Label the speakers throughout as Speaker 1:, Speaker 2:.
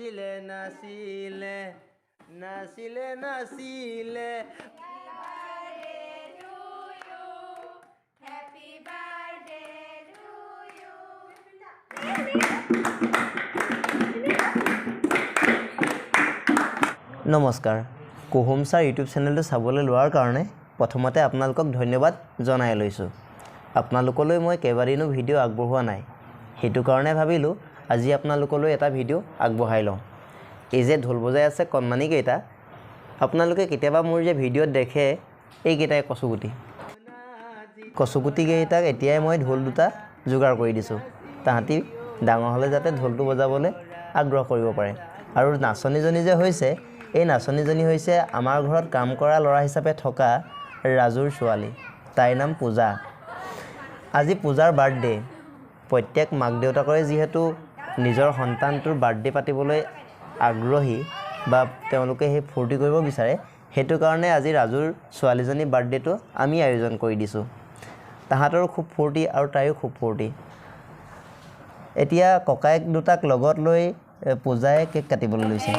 Speaker 1: নাচিলে নাচিলে নাচিলে নাচিলে।
Speaker 2: Birthday to you. Happy birthday to you.
Speaker 1: নমস্কাৰ। কুহুম sir YouTube চেনেলটো চাবলৈ লোৱাৰ কাৰণে প্ৰথমতে আপোনালোকক ধন্যবাদ জনাই লৈছোঁ। আপোনালোকলৈ মই কেইবাদিনো ভিডিঅ' আগবঢ়োৱা নাই, সেইটো কাৰণে ভাবিলোঁ আজি আপোনালোকলৈ এটা ভিডিঅ' আগবঢ়াই লওঁ। এই যে ঢোল বজাই আছে কণমানিকেইটা, আপোনালোকে কেতিয়াবা মোৰ যে ভিডিঅ'ত দেখে, এইকেইটাই কচুগুটি। কচুগুটিকেইটাক এতিয়াই মই ঢোল দুটা যোগাৰ কৰি দিছোঁ, তাহাঁতি ডাঙৰ হ'লে যাতে ঢোলটো বজাবলৈ আগ্ৰহ কৰিব পাৰে। আৰু নাচনীজনী যে হৈছে, এই নাচনীজনী হৈছে আমাৰ ঘৰত কাম কৰা ল'ৰা হিচাপে থকা ৰাজুৰ ছোৱালী, তাইৰ নাম পূজা। আজি পূজাৰ বাৰ্থডে। প্ৰত্যেক মাক দেউতাকৰে যিহেতু নিজৰ সন্তানটোৰ বাৰ্থডে পাতিবলৈ আগ্ৰহী বা তেওঁলোকে সেই ফূৰ্তি কৰিব বিচাৰে, সেইটো কাৰণে আজি ৰাজুৰ ছোৱালীজনীৰ বাৰ্থডেটো আমি আয়োজন কৰি দিছোঁ। তাহাঁতৰো খুব ফূৰ্তি আৰু তাইৰো খুব ফূৰ্তি। এতিয়া ককায়েক দুটাক লগত লৈ পূজাই কেক কাটিবলৈ লৈছে।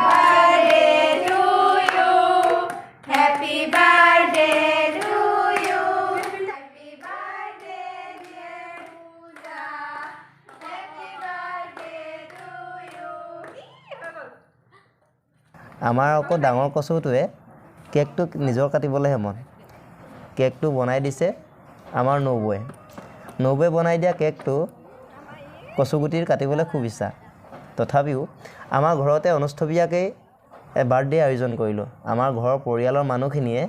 Speaker 2: Birthday to you. Happy birthday to you. Happy birthday, dear Puja. Happy birthday to you.
Speaker 1: আমাৰ আকৌ ডাঙৰ কচুটোৱে কেকটো নিজৰ কাটিবলৈহে মন। কেকটো বনাই দিছে আমাৰ নবৌৱে। নবৌৱে বনাই দিয়া কেকটো কচুগুটিৰ কাটিবলৈ খুব ইচ্ছা। তথাপিও আমাৰ ঘৰতে অনুষ্ঠপীয়াকেই বাৰ্থডে আয়োজন কৰিলোঁ। আমাৰ ঘৰৰ পৰিয়ালৰ মানুহখিনিয়ে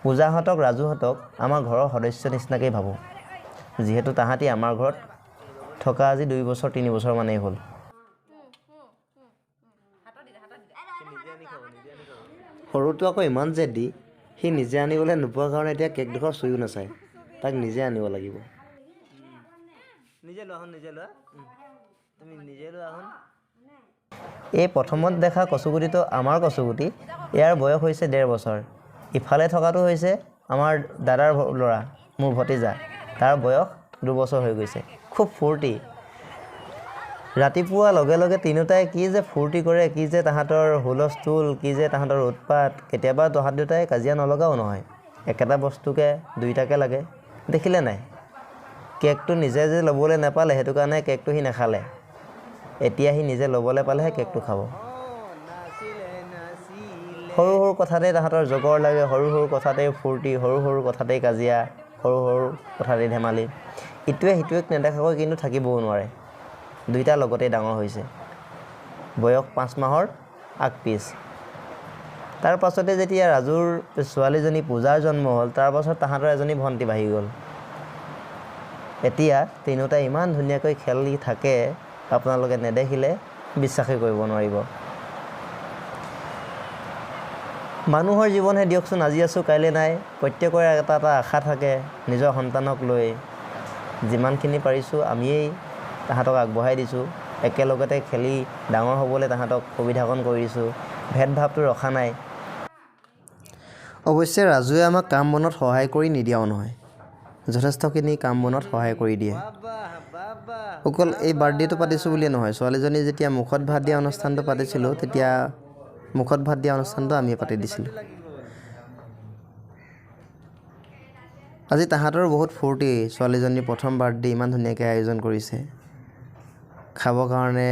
Speaker 1: পূজাহঁতক, ৰাজুহঁতক আমাৰ ঘৰৰ সদস্য নিচিনাকেই ভাবোঁ, যিহেতু তাহাঁতি আমাৰ ঘৰত থকা আজি 2 বছৰ 3 বছৰমানেই হ'ল। সৰুটো আকৌ ইমান জেদি, সি নিজে আনিবলৈ নোপোৱাৰ কাৰণে এতিয়া কেকডোখৰ চুইও নাচায়। তাক নিজে আনিব লাগিব। নিজে লোৱাচোন, নিজে লোৱা, তুমি নিজে লোৱাচোন। এই প্ৰথমত দেখা কচুগুটিটো আমাৰ কচুগুটি, ইয়াৰ বয়স হৈছে 1.5 বছৰ। ইফালে থকাটো হৈছে আমাৰ দাদাৰ ল'ৰা, মোৰ ভতিজা, তাৰ বয়স 2 বছৰ হৈ গৈছে। খুব ফূৰ্তি। ৰাতিপুৱা লগে লগে তিনিওটাই কি যে ফূৰ্তি কৰে, কি যে তাহাঁতৰ হুলস্থুল, কি যে তাহাঁতৰ উৎপাত! কেতিয়াবা তহঁত দুটাই কাজিয়া নলগাও নহয়, একেটা বস্তুকে দুইটাকে লাগে। দেখিলে নাই, কেকটো নিজে যে ল'বলৈ নাপালে, সেইটো কাৰণে কেকটো সি নাখালে। এতিয়া সি নিজে ল'বলৈ পালেহে কেকটো খাব। সৰু সৰু কথাতেই তাহাঁতৰ জগৰ লাগে, সৰু সৰু কথাতেই ফূৰ্তি, সৰু সৰু কথাতেই কাজিয়া, সৰু সৰু কথাতেই ধেমালি। ইটোৱে সিটোৱেক নেদেখাকৈ কিন্তু থাকিবও নোৱাৰে। দুইটা লগতেই ডাঙৰ হৈছে, বয়স 5 মাহৰ আগ পিছ। তাৰ পাছতে যেতিয়া ৰাজুৰ ছোৱালীজনী পূজাৰ জন্ম হ'ল, তাৰ পাছত তাহাঁতৰ এজনী ভণ্টি বাঢ়ি গ'ল। এতিয়া তিনিওটাই ইমান ধুনীয়াকৈ খেলি থাকে, আপোনালোকে নেদেখিলে বিশ্বাসেই কৰিব নোৱাৰিব। মানুহৰ জীৱনহে দিয়কচোন, আজি আছোঁ কাইলৈ নাই। প্ৰত্যেকৰে এটা এটা আশা থাকে নিজৰ সন্তানক লৈ। যিমানখিনি পাৰিছোঁ আমিয়েই তাহাঁতক আগবঢ়াই দিছোঁ, একেলগতে খেলি ডাঙৰ হ'বলৈ তাহাঁতক সুবিধাকণ কৰি দিছোঁ, ভেদভাৱটো ৰখা নাই। অৱশ্যে ৰাজুৱে আমাক কাম বনত সহায় কৰি নিদিয়াও নহয়, যথেষ্টখিনি কাম বনত সহায় কৰি দিয়ে। অকল এই বাৰ্থডেটো পাতিছোঁ বুলিয়ে নহয়, ছোৱালীজনী যেতিয়া মুখত ভাত দিয়া অনুষ্ঠানটো পাতিছিলোঁ, তেতিয়া মুখত ভাত দিয়া অনুষ্ঠানটো আমিয়ে পাতি দিছিলোঁ। আজি তাহাঁতৰো বহুত ফূৰ্তি, ছোৱালীজনীৰ প্ৰথম বাৰ্থডে ইমান ধুনীয়াকৈ আয়োজন কৰিছে। খাবৰ কাৰণে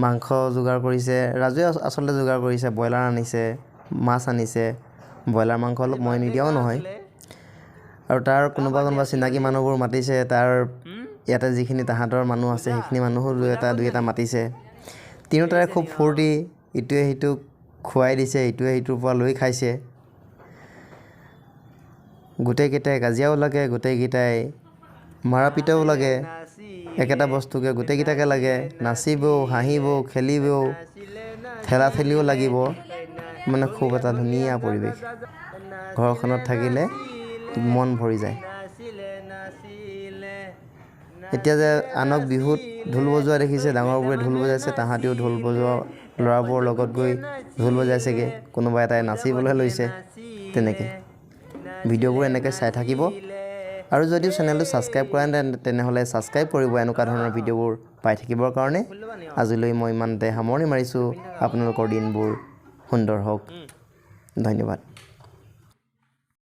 Speaker 1: মাংস যোগাৰ কৰিছে ৰাজুৱে, আচলতে যোগাৰ কৰিছে, ব্ৰইলাৰ আনিছে, মাছ আনিছে। ব্ৰইলাৰ মাংস অলপ মই নিদিয়াও নহয়। আৰু তাৰ কোনোবা কোনোবা চিনাকি মানুহবোৰ মাতিছে, তাৰ ইয়াতে যিখিনি তাহাঁতৰ মানুহ আছে, সেইখিনি মানুহো দুই এটা মাতিছে। তিনিওটাৰে খুব ফূৰ্তি, ইটোৱে সিটোক খুৱাই দিছে, ইটোৱে সিটোৰ পৰা লৈ খাইছে। গোটেইকেইটাই কাজিয়াও লাগে, গোটেইকেইটাই মাৰা পিটাও লাগে, একেটা বস্তুকে গোটেইকেইটাকে লাগে। নাচিবও, হাঁহিবও, খেলিবও, ঠেলা ঠেলিও লাগিব। মানে খুব এটা ধুনীয়া পৰিৱেশ, ঘৰখনত থাকিলে মন ভৰি যায়। এতিয়া যে আনক বিহুত ঢোল বজোৱা দেখিছে, ডাঙৰবোৰে ঢোল বজাইছে, তাহাঁতিও ঢোল বজোৱা ল'ৰাবোৰৰ লগত গৈ ঢোল বজাইছেগৈ। কোনোবা এটাই নাচিবলৈ লৈছে। তেনেকৈ ভিডিঅ'বোৰ এনেকৈ চাই থাকিব। আৰু যদিও চেনেলটো ছাবস্ক্ৰাইব কৰা নাই, তেনেহ'লে ছাবস্ক্ৰাইব কৰিব এনেকুৱা ধৰণৰ ভিডিঅ'বোৰ পাই থাকিবৰ কাৰণে। আজিলৈ মই ইমানতে সামৰণি মাৰিছোঁ। আপোনালোকৰ দিনবোৰ সুন্দৰ হওক। ধন্যবাদ।